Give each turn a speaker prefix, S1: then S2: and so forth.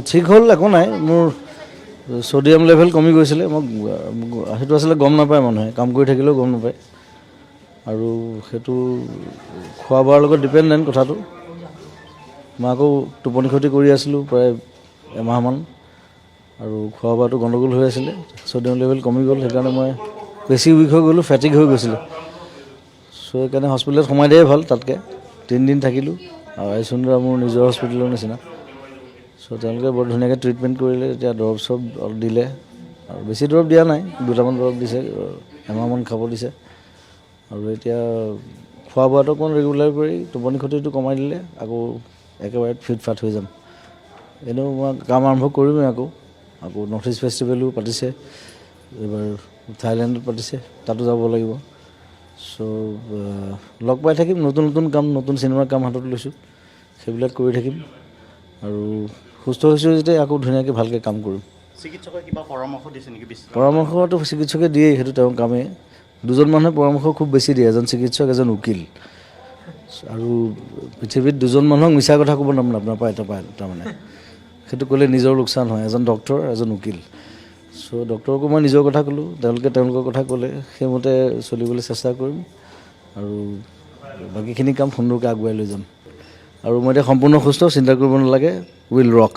S1: ঠিক হ'ল, একো নাই। মোৰ ছ'ডিয়াম লেভেল কমি গৈছিলে। মোক সেইটো আচলতে গম নাপায় মানুহে, কাম কৰি থাকিলেও গম নাপায়। আৰু সেইটো খোৱা বোৱাৰ লগত ডিপেণ্ডেণ্ট কথাটো। মই আকৌ টোপনি ক্ষতি কৰি আছিলোঁ প্ৰায় এমাহমান আৰু খোৱা বোৱাটো গণ্ডগোল হৈ আছিলে। ছ'ডিয়াম লেভেল কমি গ'ল, সেইকাৰণে মই বেছি উইক হৈ গ'লোঁ, ফেটিগ হৈ গৈছিলোঁ। চ' সেইকাৰণে হস্পিটেলত সোমাই দিয়াই ভাল। তাতকৈ 3 দিন থাকিলোঁ আৰু আয়ুসুন্দৰা মোৰ নিজৰ হস্পিটেলৰ নিচিনা। চ' তেওঁলোকে বৰ ধুনীয়াকৈ ট্ৰিটমেণ্ট কৰিলে। তেতিয়া দৰৱ চৰৱ অলপ দিলে আৰু বেছি দৰৱ দিয়া নাই, দুটামান দৰৱ দিছে, এমাহমান খাব দিছে। আৰু এতিয়া খোৱা বোৱাটো অকণমান ৰেগুলাৰ কৰি টোপনি ক্ষতিটো কমাই দিলে আকৌ একেবাৰে ফিট ফাট হৈ যাম। এনেও মই কাম আৰম্ভ কৰিমেই আকৌ। আকৌ নৰ্থ ইষ্ট ফেষ্টিভেলো পাতিছে এইবাৰ, থাইলেণ্ডত পাতিছে, তাতো যাব লাগিব। চ' লগ পাই থাকিম। নতুন নতুন কাম, নতুন চিনেমাৰ কাম হাতত লৈছোঁ, সেইবিলাক কৰি থাকিম। আৰু সুস্থ হৈছোঁ যেতিয়া আকৌ ধুনীয়াকৈ ভালকৈ কাম কৰিম।
S2: চিকিৎসকে কিবা পৰামৰ্শ দিছে নেকি বিশ্ৰাম?
S1: পৰামৰ্শটো চিকিৎসকে দিয়েই, সেইটো তেওঁৰ কামেই। দুজন মানুহে পৰামৰ্শ খুব বেছি দিয়ে, এজন চিকিৎসক, এজন উকিল। আৰু পৃথিৱীত দুজন মানুহক মিছা কথা ক'ব নাপায় নাপায়, তাৰমানে সেইটো ক'লে নিজৰ লোকচান হয়, এজন ডক্তৰ, এজন উকিল। চ' ডক্তৰকো মই নিজৰ কথা ক'লোঁ, তেওঁলোকে তেওঁলোকৰ কথা ক'লে, সেইমতে চলিবলৈ চেষ্টা কৰিম আৰু বাকীখিনি কাম সুন্দৰকৈ আগুৱাই লৈ যাম। আৰু মই এতিয়া সম্পূৰ্ণ সুস্থ, চিন্তা কৰিব নালাগে। Will rock.